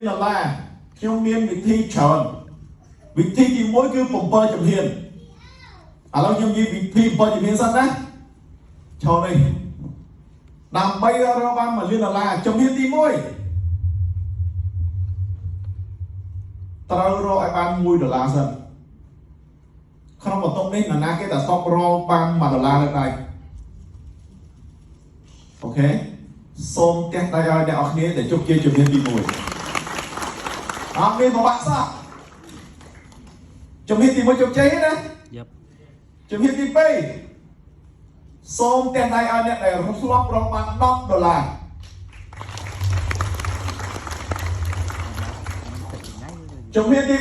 ដុល្លារខ្ញុំមានវិធីច្រើនវិធីទី1គឺ7ជំហានឥឡូវខ្ញុំនិយាយវិធី7ជំហានសិនណាឈរនេះដើម្បីរកបាន1លានដុល្លារជំហានទី1ត្រូវរកឲ្យបាន1ដុល្លារសិនក្នុងបន្ទប់នេះនរណាគេតែស្បរកបាន1ដុល្លារលើដៃអូខេសូមទះដៃឲ្យអ្នកនរគ្នាដែលជោគជ័យជំហានទី1អត់មានពិបាកសោះជំហានទី1ជោគជ័យណា យ៉ាប់ ជំហានទី2សូមទះដៃឲ្យអ្នកដែលធ្លាប់រកបាន10ដុល្លារជំហានទី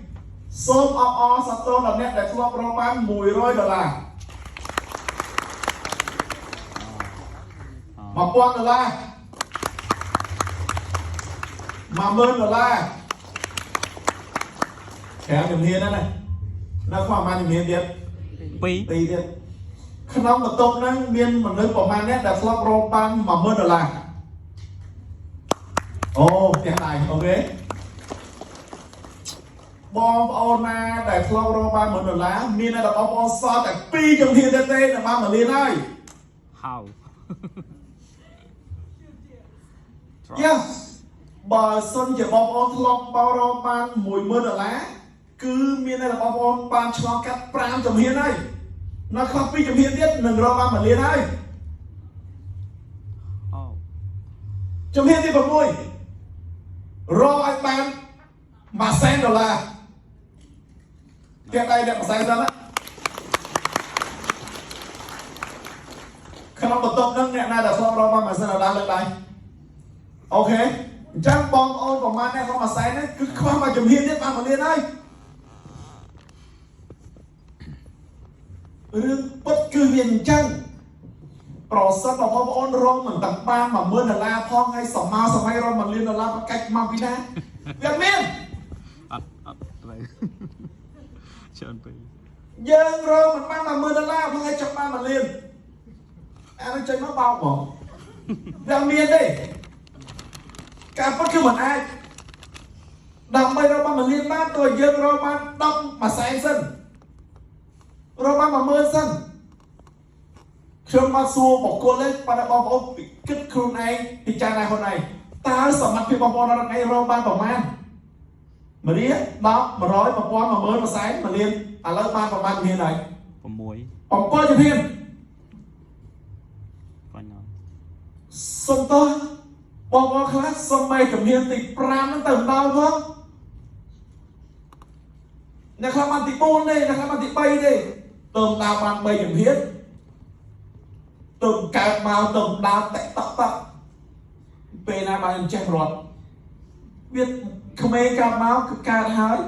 3សូមអបអរសាទរដល់អ្នកដែលធ្លាប់រកបាន100ដុល្លារ1000ដុល្លារ10000ដុល្លារក្រៅជំហានហ្នឹងណានៅខ្វះប្រហែលជំហានទៀត 2 ពីរទៀតក្នុងបន្ទប់ហ្នឹងមានមនុស្សប្រហែលអ្នកដែលធ្លាប់រកបាន10000ដុល្លារអូផ្ទះដៃអូខេបងប្អូនណាដែលធ្លាប់រកបាន10000ដុល្លារមានតែបងប្អូនសល់តែ2ជំហានទៀតទេនឹងបាន1លានហើយ How យ៉ាបើសិនជាបងប្អូនធ្លាប់បរកបាន10000ដុល្លារគឺមានតែបងប្អូនបានឆ្លងកាត់5ជំហានហើយនៅខ្វះ2ជំហានទៀតនឹងរកបាន1លានហើយ អូ ជំហានទី6រកឲ្យបាន1សែនដុល្លារទៀតដៃអ្នក1សែនសិនណាក្នុងបន្ទប់ហ្នឹងអ្នកណាដែលធ្លាប់រកបាន1សែនដុល្លារលើកដៃអូខេអញ្ចឹងបងប្អូនប្រហែលអ្នកក្នុង1សែនហ្នឹងគឺខ្វះមួយជំហានទៀតបាន1លានហើយរឿងពិតគឺវាអញ្ចឹង ប្រសិនបើបងប្អូនរងមិនទាំងបាន10000ដុល្លារផងហើយសមោសម័យរង1លានដុល្លារបកាច់មកពីណាវាមាន អត់អត់ត្រូវច្រើនពេក យើងរងមិនបាន10000ដុល្លារផងហើយចង់បាន1លានអានោះចេញមកបោកហ្មងវាមានទេការពិតគឺមិនអាចដើម្បីរកបាន1លានបានតើយើងរកបាន10មួយសែនសិនរកបាន10000សិនខ្ញុំមកសួរបុគ្គលទេប៉ុន្តែបងប្អូនគិតខ្លួនឯងពិចារណាខ្លួនឯងតើសមត្ថភាពបងប្អូនដល់ថ្ងៃរកបានប្រមាណ1រៀល10 100 1000 10000 1សែន1លានឥឡូវបានប្រមាណជំហានហើយ 6 7ជំហាន បាញ់ហើយ សុំតោះបងប្អូនខ្លះសុំមេជំហានទី5ហ្នឹងទៅដល់ផងអ្នកខ្លះបានទី4ទេអ្នកខ្លះបានទី3ទេទៅដល់បាន3ជំហានទៅកើតមកទៅដល់តិកតក់តក់ពេលណាបានចេះរត់វាក្មេងកើតមកគឺកើតហើយ